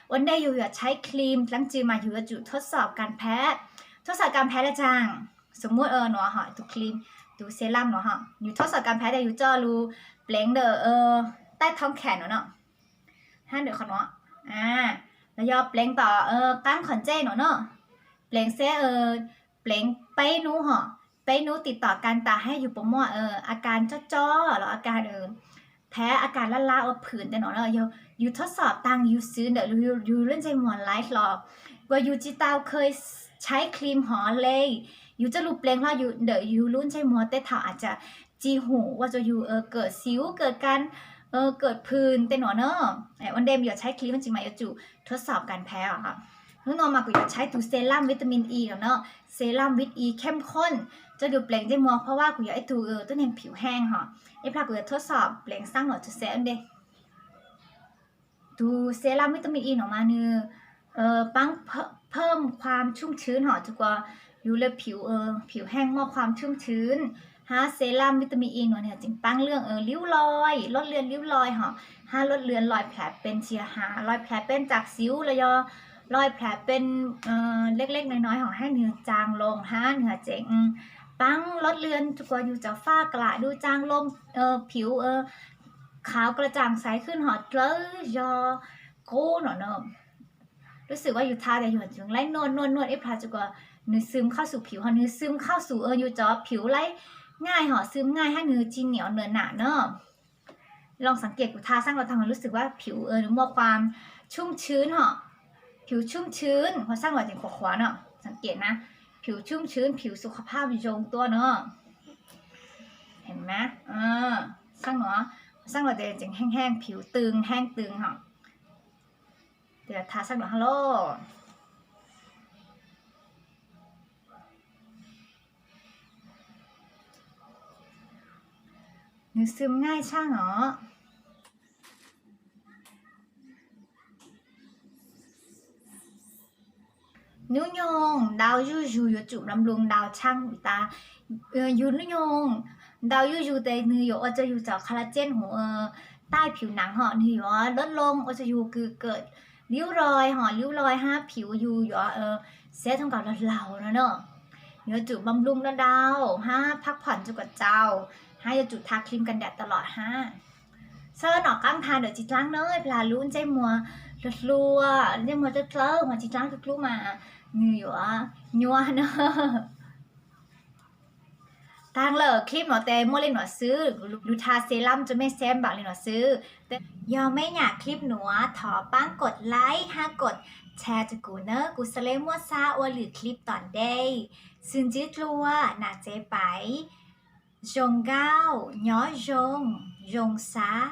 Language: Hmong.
Ua ntej yus yuav tshaib cream dlaab tsi mas yus yuav tsum thuab xom kas phav. Thuab xom kas phav le caag, xws muaj nuav hov, tus cream, tus serum nuav hov, yus thuab xom kas phav tas yus coj lug pleev ntawm taij thoob kham nuav no, hab ntawm qhov nuav, los yog pleev tom qaab qhov ntsej nuav no, pleev seb, pleev peb nub hov, peb nub tim tom kas tas hab yug puas muaj a kas tsob tsob los a kas phav, a kas laj laj ua phwm ntawm nuav no. Yog yus thuab xom taag yus xwv ntawm yus lub ntsej muag laiv hlo, uas yus tsi tau kheev tshaib cream hov le, yus coj lug pleev hlo ntawm yus lub ntsej muag tej thaum aaj tsi hum ua rua yus kawm xyuv kawm kas, kawm phwm tej nuav no. Ua ntej yuav tshaib cream dlaab tsi mas yuav tsum thuab xom kas phav os. Hnub no mas kuv yuav tshaib tus serum vitamin E no no, serum vitamin E khem khoon, coj lug pleev ntsej muag,เพราะว่า kuv yog ib tug tuab neegผิวแห้ง hov. Ib plag kuv yuav thuab xom pleev xaab nuav tso seb ua ntej. Tus serum vitamin E no mas nwg paab เพิ่มความชุ่มชื้น hov, rua kuas yus le ผิวแห้ง muaj ความชุ่มชื้น, hab serum vitamin E no nwg tseem paab lub liub loi, ลดเลือนริ้วรอย hov, hab ลดเลือนรอยแผลเป็น tsi has รอยแผลเป็นจากสิว los yog รอยแผลเป็น เล็กๆ น้อยๆ hov, hab nwg tsaa loo, hab nwg tseem paab ลดเลือน rua kuas yus cov ฝ้ากระ ดูจางลง ผิว ขาวกระจ่างใสขึ้น hov, dlawb zog qub no no. Lub xwm uas yus tha tas yus tseem laib nuaj nuaj nuaj ib plag rua kuas nwg ซึมเข้าสู่ผิว hov, nwg ซึมเข้าสู่ yus cov ผิว laib ngaij hov, ซึมง่าย hab nwg tsi niam nwg nam no. Loo สังเกต kuv tha xaab los taag lub xwm uas ผิว nwg muaj ความชุ่มชื้น hov, ผิวชุ่มชื้น hov, xaab los tseem khuav khuav no, สังเกต นะ, ผิวชุ่มชื้น ผิวสุขภาพ zoo tuaj no. Xaab los, xaab los tseem แห้งๆ ผิวตึง แห้งตึง hov. Tha xaab los hab los. Nwg ซึมง่าย tshaj os. Hnub nyoog ntau zuj zus yuav tsum บำรุง ntau tshaj tas, yus hnub nyoog ntau zuj zus tes nwg yuav ua rua yus cov คอลลาเจน huv taij ผิวหนัง hov, nwg yuav ลดลง ua rua yus kws kawm riub roi hov, riub roi hab ผิว yus yuav seb thooj nkaus laug laug no no. Yuav tsum บำรุง ntau ntau hab พักผ่อน rua kuas tsaus, hab yuav tsum tha ครีมกันแดด ตลอด hab. Txhob nov qaab tha ntawm txiv dlaab no, ib plag lub ntsej muag hluas hluas, ntsej muag dlawb dlawb, ho txiv dlaab dlub dlub mas nwg yuav nyuaj no. Taag lawm, คลิป nuav tes muaj li nuav xwb, lug tha เซรั่ม rua mej saib บาง li nuav xwb. Yog mej nyam คลิป nuav thov paab กดไลค์ hab กดแชร์ rua kuv nawb, kuv xaav le muaj xab ua lwm คลิป tom ntej. Xwm ntsib dlua, nam tsev paiv, zoo nkauj, nyob zoo, zoo sab.